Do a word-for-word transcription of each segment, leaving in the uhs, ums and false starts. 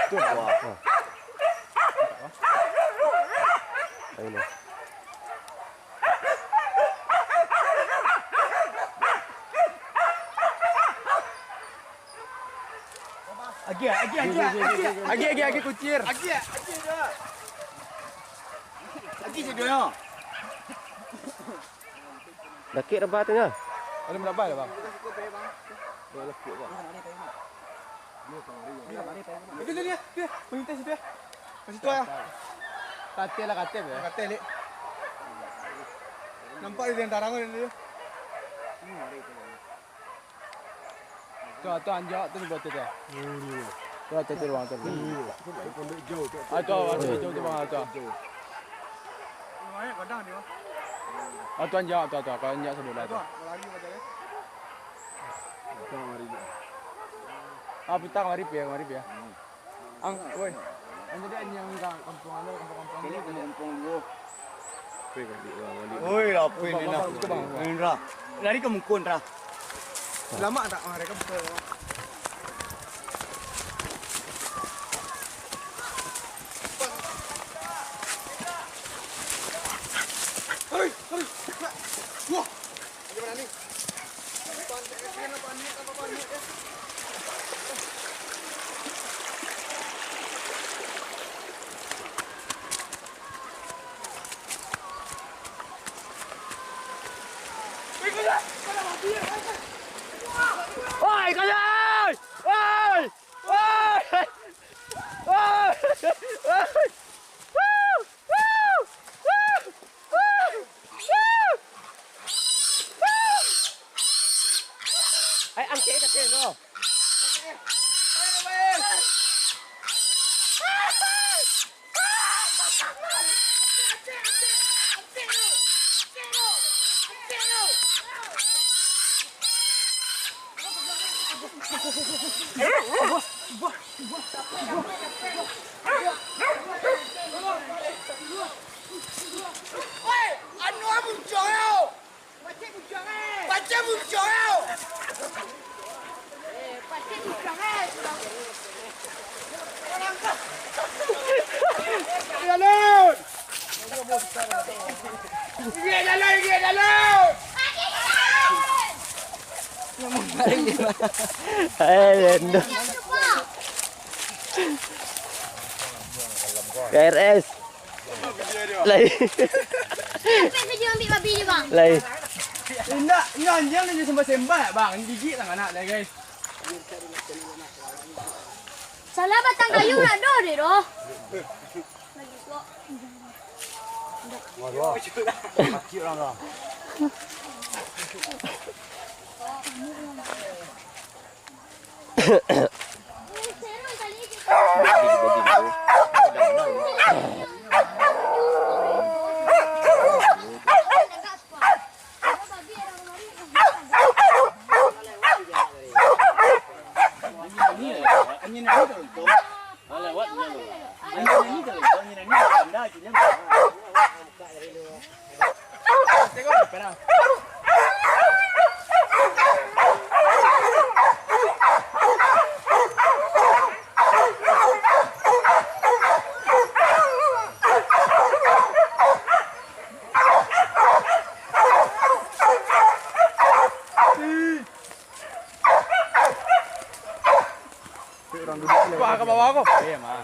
Tu, wah. Ayo, nah. Agi, agi, agi, agi. Agi, agi, agi, kucir. Agi, agi, agi, agi. Agi, agi, agi. Dakek rabah tu nyo. Ada rabah lah, Bang. Dua lekuk, Bang. Itu dia, dia. Pengintai situ ya. Ke situ ya. Katil lah, katil ya. Katil, Lik. Nampak di antara tu dia. Tu, tu anjak tu buat tu, tu. Tu, tu, tu, bang, tu. Ah, tu, ah, tu, tu, tu, bang, tu. Ah, tu anjak, tu, tu. Kalau anjak sebelah tu. Ah, putar kemari, pi, kemari, pi, ya. Ang, woi. Ang tadi anjing ka kampuang anu, kampuang-kampuang. Ini kampuang duo. Oi, lapeh ni nah. Indra. Lari ka muko, Indra. Lama tak mereka betul? Hei, hei. Wah. Bagaimana ni? Oi, kalian! Oi! Oi! Oi! Oi! Ai, angkek ka sen tu. Woi, anu muncul yo. Pacik muncul yo. Pacik muncul yo. Jalan. Inggik jalan, inggik jalan. Hai, Lendo. K R S. Lai. Sampai saja ambil babi je, Bang. Lai. Indak, ini anjing ni sembah-sembah, Bang. Gigik lah anak dah, guys. Salah batang kayu nak doh deh doh. Wah, ka bawah ko. Iya, mah.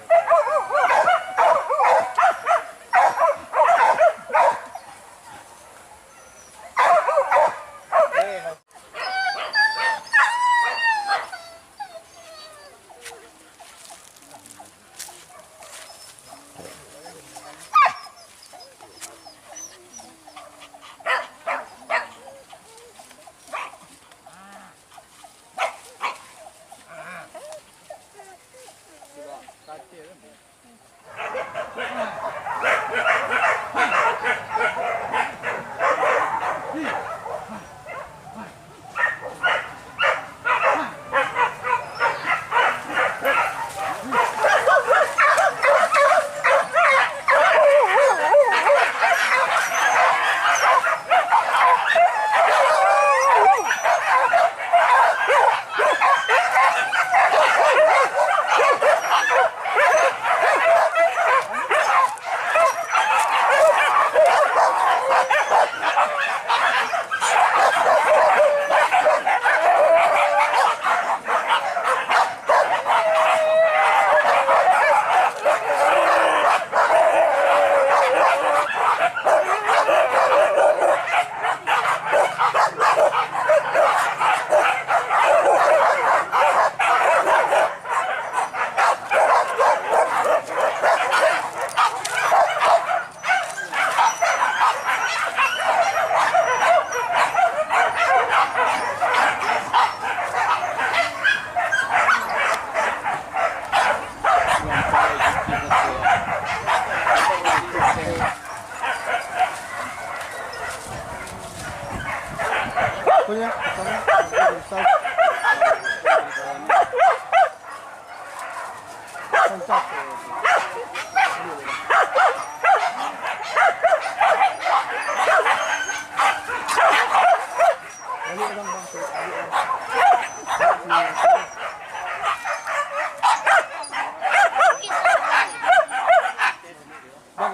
Bang,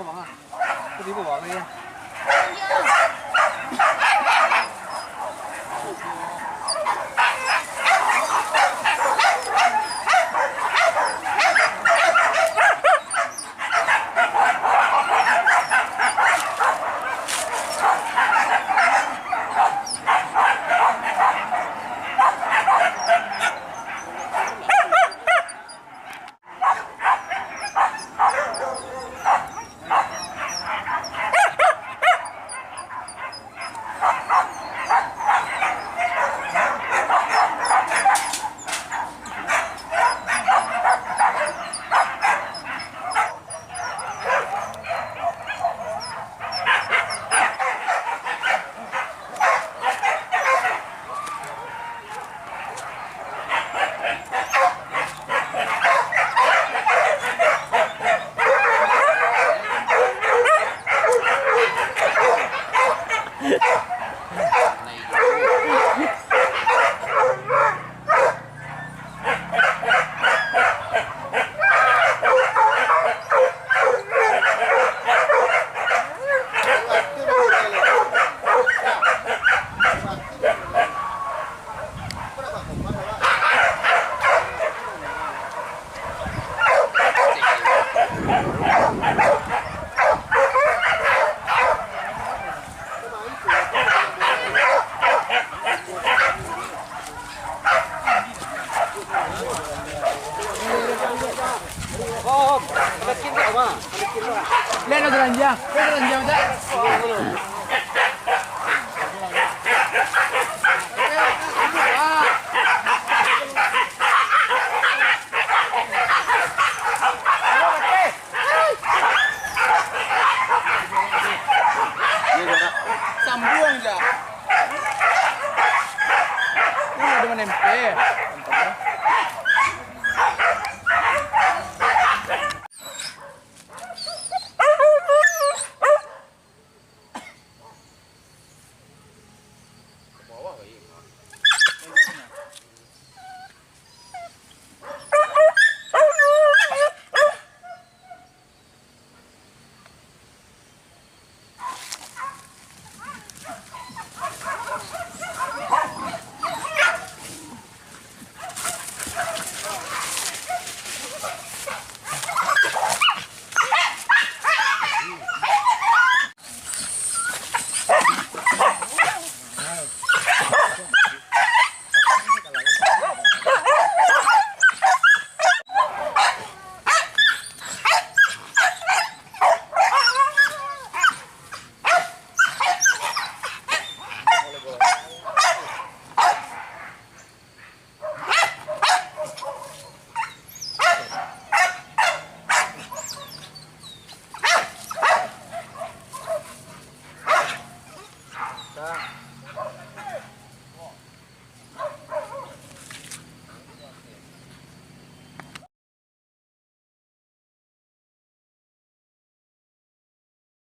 bang, ah. Tiba, bang, ya. Lihat ada ranjang, ada ranjang, Cak.